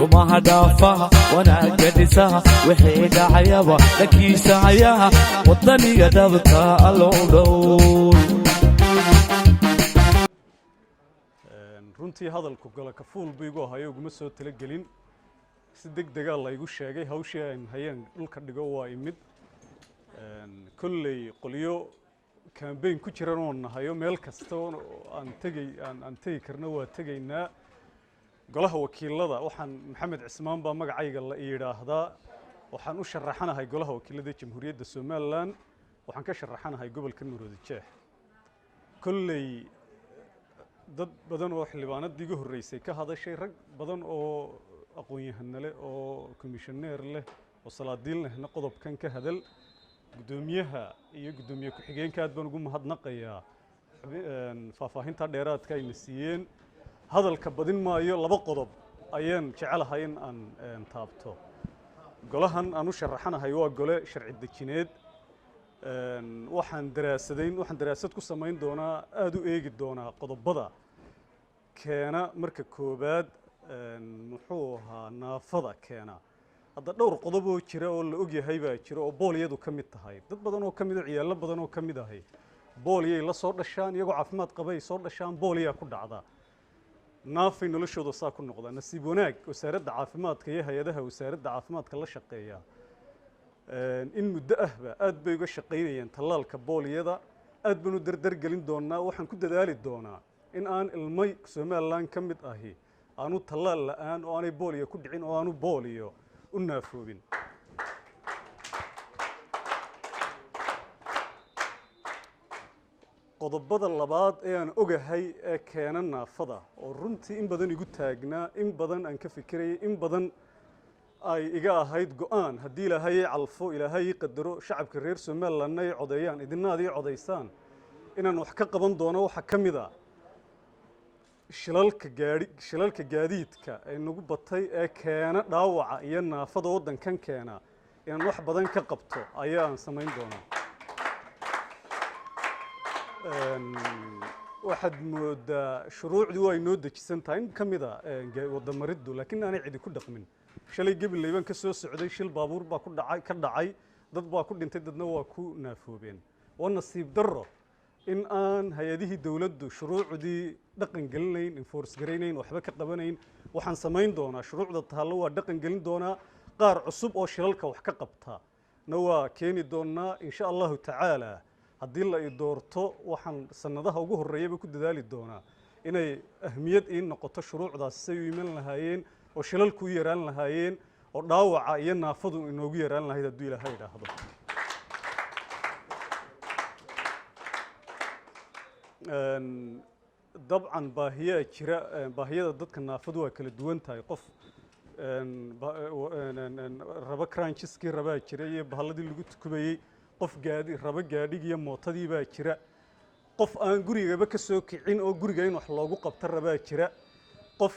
Umaha dhaafaha, wanaagga dhisaha, wixii dhacayaba dhankiisa hayaha, waddaniga dhabta Allow dhowr. Runtii hadalku gala kafuul buu igu ahayo, uguma soo talagelin. Si deg degaa laygu sheegay hawshii aan hayeen dhulka dhigo waa imid. Kolley qolyo campaign ku jiran oon nahayo, meel kasta oo aan tegay aan tegi karno waa tegaynaa. Golaha Wakiilada, waxaan Maxamed Cismaan baa magacayga la yidhaahdaa. Waxaan u sharaxanahay Golaha Wakiilada Jamhuuriyadda Somaliland. Waxaan ka sharaxanahay gobolka Maroodi Jeex. Kolley dad badan oo xildhibaanadii iga horreysay ka hadashay, rag badan oo aqoon-yahano leh oo komishaneer leh oo salaadiin lehna qodobkan ka hadal. Guddoomiyaha iyo guddoomiye ku-xigeenka aad baan ugu mahadnaqayaa faahfaahinta dheeraadka ayna siiyeen. Hadalka badin maayo, laba qodob ayaan jecelahay in aan taabto. Golahan aan u sharaxanahay waa gole sharci dejineed. Waxaan daraasad ku samayn doonaa, aada u eegi doonaa qodobada keena. Marka koowaad, muxuu ahaa naafada keena? Hadda dhowr qodob oo jira oo la ogyahay baa jira oo booliyadu ka mid tahay. Dad badan oo ka mid a, ciyaallo badan oo ka mid ahay, booliyay la soo dhashaan iyagoo caafimaad qabay soo dhashaan, booliyaa ku dhacda, naafay noloshooda saa ku noqdaa. Nasiib wanaag, Wasaaradda Caafimaadka iyo hay-adaha Wasaaradda Caafimaadka la shaqeeya in muddo ahba aad bay uga shaqaynayeen tallaalka booliyada. Aad baan u dardargelin doonaa. Waxaan ku dadaali doonaa in aan ilmay Somaliland ka mid ahi aanu tallaal la'aan oo aanay booliyo ku dhicin oo aanu booliyo u naafoobin. Qodobada labaad ee aan ogahay ee keena naafada, oo runtii in badan igu taagnaa, in badan aan ka fikirayay, in badan ay iga ahayd go'aan, haddii Ilaahay ii calfo, Ilaahay ii qadaro, shacabka reer Somalilandna ay codeeyaan, idina aad ii codaysaan, inaan wax ka qaban doono, waxaa ka mid a shilalka gaadhi, shilalka gaadiidka ee nagu batay ee keena dhaawaca iyo naafada waddankan keena, inaan wax badan ka qabto ayaan samayn doonaa. Waxaad moodaa shuruucdii waa inoo dejisan tahay in ka mid a wadamariddu, laakiin aanay cidi ku dhaqmin. Shalay Gabiley baan ka soo socday, shil baabuur baa ku dhacay, ka dhacay, dad baa ku dhintay, dadna waa ku naafoobeen. Waa nasiib darro in aan hay-adihii dowladdu shuruucdii dhaqan gelinayn, enforce garaynayn, waxba ka qabanayn. Waxaan samayn doonaa, shuruucda taallo waa dhaqan gelin doonaa, qaar cusub oo shilalka wax ka qabta na waa keeni doonaa, insha Allahu tacaala. Haddii la i doorto, waxaan sanadaha ugu horreeyaba ku dadaali doonaa inay ahmiyad ii noqoto shuruucdaasi say u iman lahaayeen oo shilalku u yaraan lahaayeen oo dhaawaca iyo naafadu inoogu yaraan lahayd, hadduu Ilaahay idhaahdo. Dabcan baahiyaa jira. Baahiyada dadka naafadu waa kala duwan tahay. Qof raba crunchiskii rabaa jira iyo bahalladii lagu tukubayey, qof gaadi raba gaadhigi iyo mootadii baa jira, qof aan gurigaba ka soo kicin oo guriga in wax loogu qabto rabaa jira, qof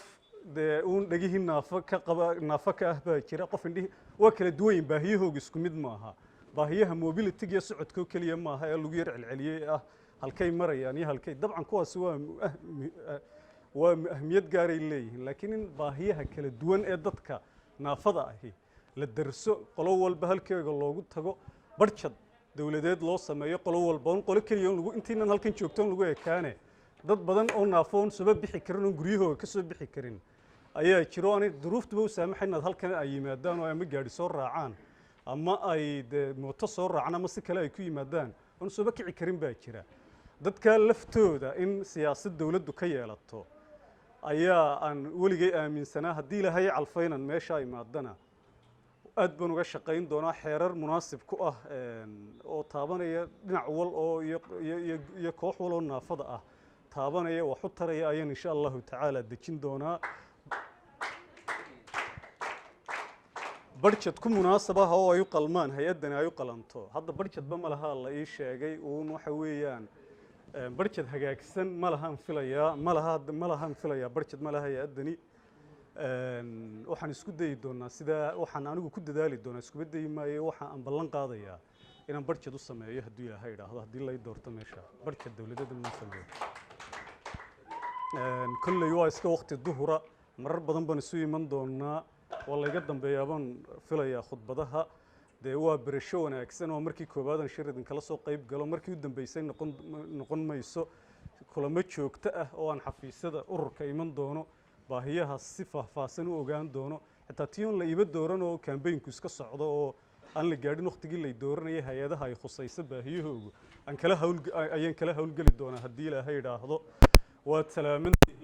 dee uun dhegihii naafo ka qaba, naafo ka ah baa jira, qof indhihii. Waa kala duwan yihin baahiyahooga, isku mid maaha. Baahiyaha mobility iyo socodkoo keliya maaha ee lagu yar celceliyey ah halkay marayaan iyo halkay. Dabcan kuwaasi waa ahmiyad gaaray leeyihiin, laakiin in baahiyaha kala duwan ee dadka naafada ahi la darso, qolo walba halkeega loogu tago, barjad dowladeed loo sameeyo qolo walba, un qolo keliya un lagu intiinan halkan joogto un lagu ekaane. Dad badan oo naafo oon soo bixi karin, oon guryahooga ka soo bixi karin ayaa jiro, aanay duruuftuba u saamaxayn inaad halkan ay yimaadaan oo ama gaadhi soo raacaan ama ay dee mooto soo raacaan ama si kale ay ku yimaadaan, oon sooba kici karin baa jira. Dadka laftooda in siyaasad dowladdu ka yeelato ayaa aan weligay aaminsanaa. Haddii Ilaahay calfaynan meeshaa imaadana, aad baan uga shaqayn doonaa xeerar munaasib ku ah oo taabanaya dhinac wal oo iyo koox wal oo naafada ah taabanaya, wax u taraya ayaan insha Allahu tacaala dejin doonaa. Barjad ku munaasab ah oo ay u qalmaan hay-addani ay u qalanto. Hadda barjadba ma laha la ii sheegay uun. Waxa weeyaan barjad hagaagsan ma lahaan filayaa, ma laha, ma lahaan filayaa, barjad ma laha hay-addani. Waxaan isku dayi doonaa sidaa, waxaan anigu ku dadaali doonaa, iskuma dayi maayo, waxaan aan ballan qaadayaa inaan barjad u sameeyo hadduu Ilaahay idhaahdo, haddii lay doorto meesha, barjad dowladeeda ma sameeyo. Kolley waa iska waqti duhura. Marar badan baan isu iman doonaa. Waa layga dambeeyaa baan filayaa khudbadaha. Dee waa berasho wanaagsan oo markii koowaad aan shir idinkala soo qayb galo, markii u dambeysay noqon mayso. Kulamo joogto ah oo aan xafiisyada ururka iman doono, baahiyaha si faahfaahsan u ogaan doono, xitaa tii oon la iiba dooran oo campaignku iska socdo oo aan la gaadhin waqtigii lay dooranayay, hay-adaha ay khusayso baahiyahoogu aan kala hawl ayaan kala hawlgeli doonaa haddii Ilaahay idhaahdo. Waad salaamantihiin.